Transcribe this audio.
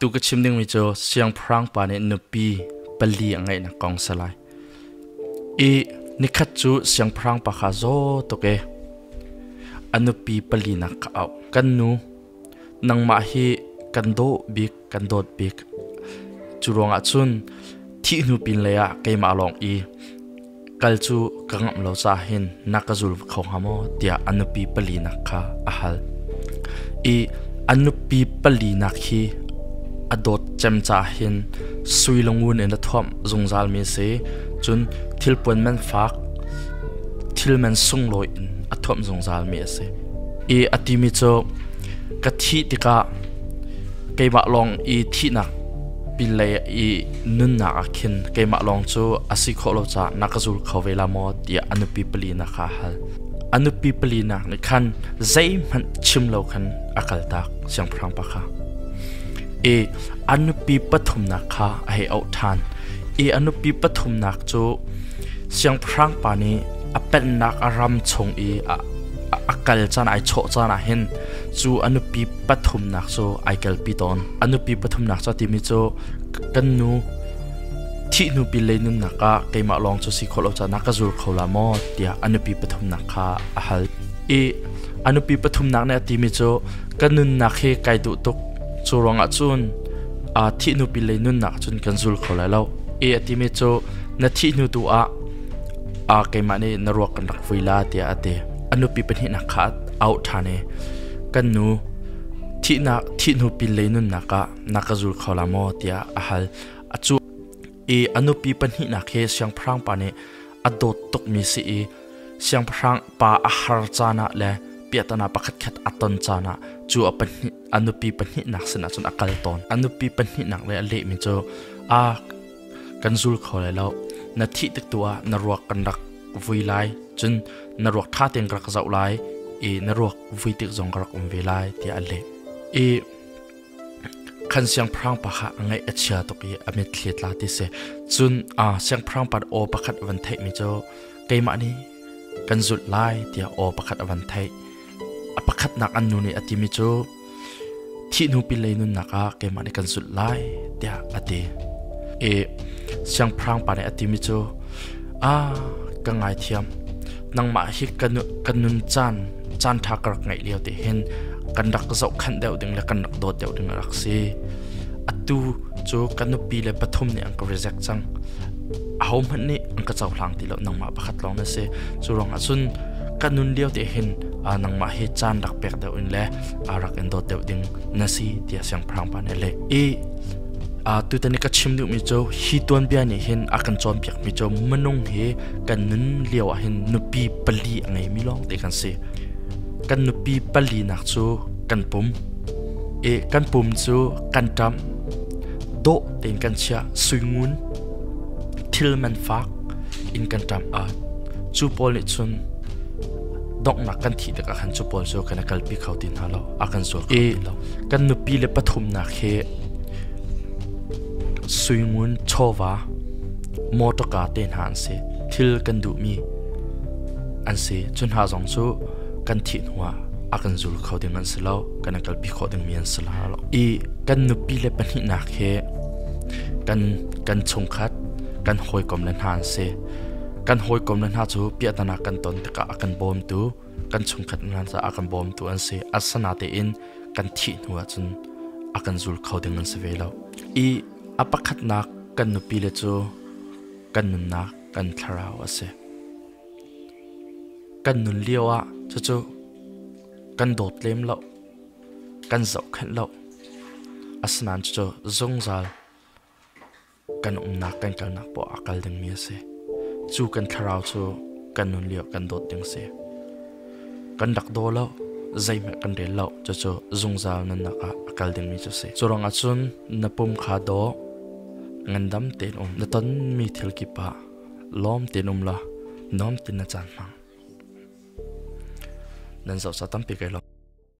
Tu ka chim dingmi cu siangpahrang pa nih nupi pali a ngeihnak kong si lai. I nikhat cu siangpahrang pa kha zaw tuk i a nupi palinak ka auh. Kan nu, nangmah hi kan dawh bik, kan dawt bik. Cu ruangah cun thih hnu pin lei ah keimah lawng i kal cu ka ngamh lo caah hin na ka zul kho hnga maw tiah a nupi palinak kha a hal. I a nupi palinak hi a dawt cem caah hin sui le ngun in a thuamh zungzal mi a si. Cun thilpuan man fak, thil man sunglawi in a thuamh zungzal mi a si. I a timi cu ka thih tikah keimah lawng i thihnak pinlei i nunnak ah khin keimah lawng cu a si khawh lo caah na ka zul kho ve la maw tiah a nupi palinak kha a hal. A nupi palinak nih khan zeihmanh chim lo khan a kaltak siangpahrang pa kha. I a nupi pathumnak kha a hei auh ṭhan. I a nupi pathumnak cu siangpahrang pa nih a pennak a ram chung i a kal caan ai chawh caan ah hin cu a nupi pathumnak cu ai kalpi tawn. A nupi pathumnak cu a timi cu kan nu thih hnu pi lei nunnak ah keimah lawng cu si khawh lo caah na ka zul kho la maw tiah a nupi pathumnak kha a hal. I a nupi pathumnak nih a timi cu ka nunnak hi kai duh tuk cu ruangah cun thih hnu pi lei nunnak cun kan zul kho lai lo. I a timi cu na thih hnu tu ah keimah nih na ruak kan rak vui la tiah a ti. A nupi pahnihnak kha a auh ṭhan i kan nu thihnak thih hnu pin lei nunnak ah na ka zul kho la maw tiah a hal. A cu i a nupi pahnihnak hi siangpahrang pa nih a dawt tukmi si i siangpahrang pa a har caan ah le piahtana pakhatkhat a ton caan ah cu a pahnih a nupi pahnihnak sinah cun a kal tawn. A nupi pahnihnak le a lehmi cu a kan zul kho lai lo. Na thih tik tu ah na ruak kan rak vui lai, cun na ruak ṭha tein ka rak zoh lai i na ruak vui tik zong ka rak um ve lai tiah a leh. I khan siangpahrang pa kha a ngaih a chia tuk i a mitthli tla ti si. Cun siangpahrang pa aw pakhat a van theihmi cu keimah nih kan zulh lai tiah aw pakhat a van theih. A pakhatnak an nu nih a timi cu thih hnu pinlei nunnak ah keimah nih kan zulh lai tiah a ti. I siangpahrang pa nih a timi cu a ka ngaithiam nangmah hi ka nun caan caan ṭha ka rak ngeih lio te hin kan rak zohkhanh deuh ding le kan rak dawt deuh ding a rak si. Atu cu ka nupi le pathum nih an ka reject cang. Ahohmanh nih an ka cohlang ti lo nangmah pakhat lawng na si. Cu ruangah cun ka nun lio te hin nangmah hi caan rak pek deuh in le rak in dawt deuh ding na si tiah siangpahrang pa nih a leh. I tutan i ka chim duhmi cu hi tuanbia nih hin a kan cawnpiakmi cu minung hi kan nun lio ah hin nupi pali a ngeimi lawng te kan si. Kan nupi pali nak cu kan pum. I kan pum cu kan ṭamh, dawh tein kan chiah, suingun, thil man fak in kan ṭamh. Cu pawl nih cun donghnak kan thih tikah khan cu pawl cu kan i kalpi kho ti hna lo, a kan zul kho ti lo. Kan nupi le pathumnak hi suingun, chawva, motorka te hna an si. Thil kan duhmi an si. Cu hna zong cu kan thih hnuah a kan zul kho ding an si lo, kan i kalpi khawh dingmi an si lo. I kan nupi le pahnihnak hi kan kan chungkhat, kan hawikom le hna an si. Kan hawikom le hna cu piahtana kan ton tikah a kan bawmtu, kan chungkhat hna caah a kan bawmtu an si. Asinain kan thih hnu ahcun a kan zul kho ding an si ve lo. I a pakhatnak kan nupi le cu kan nunnak, kan thlarau a si. Kan nun lio ah cucu kan dawt lem lo, kan zohkhenh lo. Asinain cucu zungzal kan umnak kan kalnak poah a kal dingmi a si. Cu kan thlarau cu kan nun lio kan dawt ding si. Kan rak daw lo, zeihmanh kan rel lo, cucu zungzal nunnak ah a kal dingmi cu si. Cu ruangah cun na pum kha daw, ngandam tein um, na tonmi thil kip ah lawm tein um law, nuam tein na caan hmang. Nan zoh ca tampi kai lawm.